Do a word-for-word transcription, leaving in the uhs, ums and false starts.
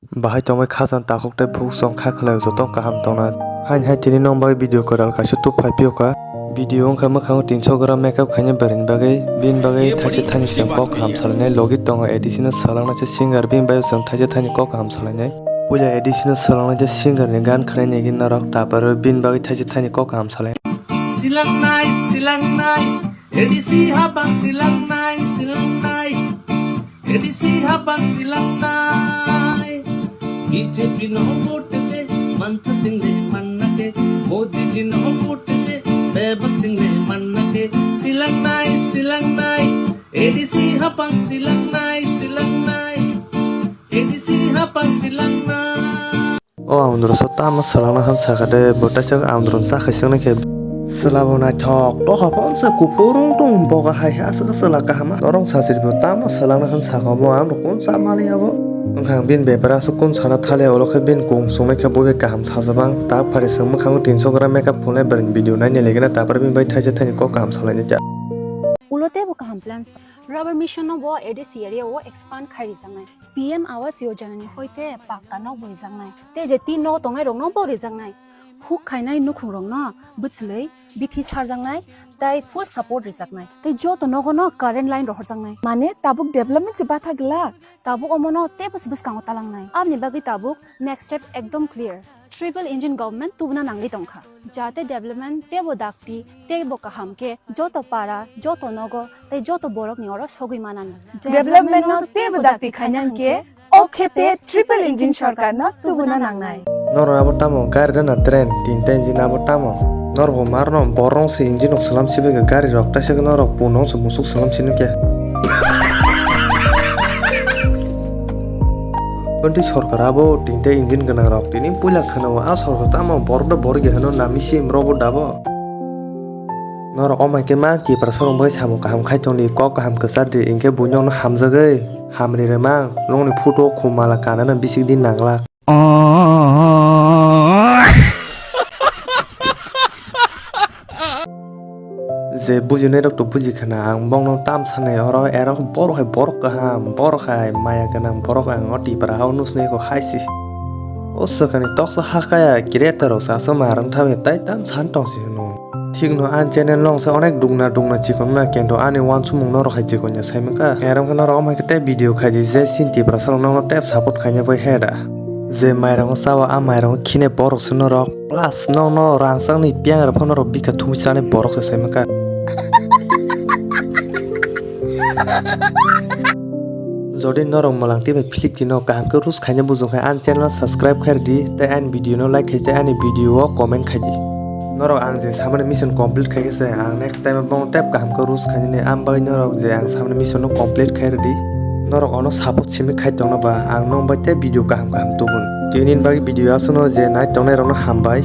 Bahai tongbai khajang takhuk tei bukhuk chwng kha khlaio, joto kaham tongna. Hain hai tini nong bai video kwral kaisa tubphai phiyokha. Video wngkha mwkhango tinso gram makeup khainai bwrwini bagwi, bini bagwi thaisa thani chwng kok kaham salainai. Logi tongo additional swlangnaisa singer, bini bai chwng thaisa thani kok kaham salainai. Puila additional swlangnaisa singer ni gan khwnaini norok, tarpore bini bagwi thaisa thani kok kaham salainai. Silangnai, silangnai, A D C hapang silangnai, silangnai. A D C hapang silangnai. B J P no vote de, Mantha Singh le manna ke. Modi ji no vote de, Bebak Singh le manna ke. Silangnai, silangnai. A D C hapang silangnai, silangnai. A D C hapang silangnai. O Andro so tamo swlangna hwn sakha de, bo taisa Andro chakhaisaknai khe. Chwla bo naithok tokha ponsa kuphur wng tong, boga hai aswk chwla kaham. Norok sasiri bo tamo swlangna hwn sakha, bo ang rok kun cha mali abo. Wngkha ang bini bepar aswk kun sana thali, ulo khe bini kung sungnai khe bo bai kaham sajabang. Tak phari chwng mwkhango tinso gram makeup phunai bwrwini video naina legena, tapar bini bai thaisa thani kok kaham salainai kha. Ulo tei bo kaham plans. Rubber mission no bo A D C area o expand khai rijaknai. P M Awas Yojana ni hoite pakka nok bo rijaknai. Tei je tin nogo tongnai rok no bo rijaknai. Huk khainai nukhung rok no bwchwlwi bithi sarjaknai tei full support rijaknai. Tei joto nogo no current line rohorjaknai. Mane tabuk development se batha glak, tabuk omo no tei bwswk bwskango talangnai. Aboni bagwi tabuk next step ekdom clear. Triple engine government tubuna nangwi tongkha. Jate development teibo dakti, teibo kaham khe joto para, joto nogo tei joto borokni oro sogwi mananw. Development no teibo dakti khaina hwnkhe o khepe triple engine sorkar no tubuna nangnai. Norok abo tamo gari rwna train, tinta engine abo tamo? Norok bo marno borok se engine rok swlam sibika gari rok, taisa khe norok punong se musuk swlam sinukya. Twenty sorkar abo tinta engine gwnang rok tini puila khwnao, a sorkar tamo borok do borok ya hwnwi nami sim rok bo dabo. Norok omai khe ma Tiprasa rok bai samung kaham khai tongdi, kok kaham kwchardi, hinkhe buino no hamjagwi hamri rwmang, nokni photo khum mala kanana bisik di nanglak. Je bujinai rok to buji khana, ang bongno tam sanai oro, ero borok hai borok kaham, borok hai maya gwnang, borok ang o Tipra hao nusnai ko hai si. O swkani toksa hakaya creator rok sasa ma rang thamya tai tam san tong si hwno. Thikno ani channel nong se onek dugna dugna chikon na, kento ani wansumung norok hai chikon ya sai maka. Eram khe norok omai khe tei video khai di, je sin Tiprasa rok nokno tep support khaina bai he da. Je mairango chao, a mairango khine borok se norok. Plus nokno rangchakni piang rok phano norok bikha thumwi chani borok se sai maka. Jodi norok mwlang tei bai philik tino kaham khe roast khaina bujong khe ani channel subscribe khai rwdi tei ani video no like khai tei ani video o comment khai di. Norok ang je samani mission complete khai khe se ang next time bong tep kaham khe roast khainani, am bagwi norok je ang samani mission no complete khai rwdi. Norok ono support simi khai tongno ba ang nong bai tei video kaham kaham tubun. Tini bagwi video aswkno je nai tongnai rokno hambai.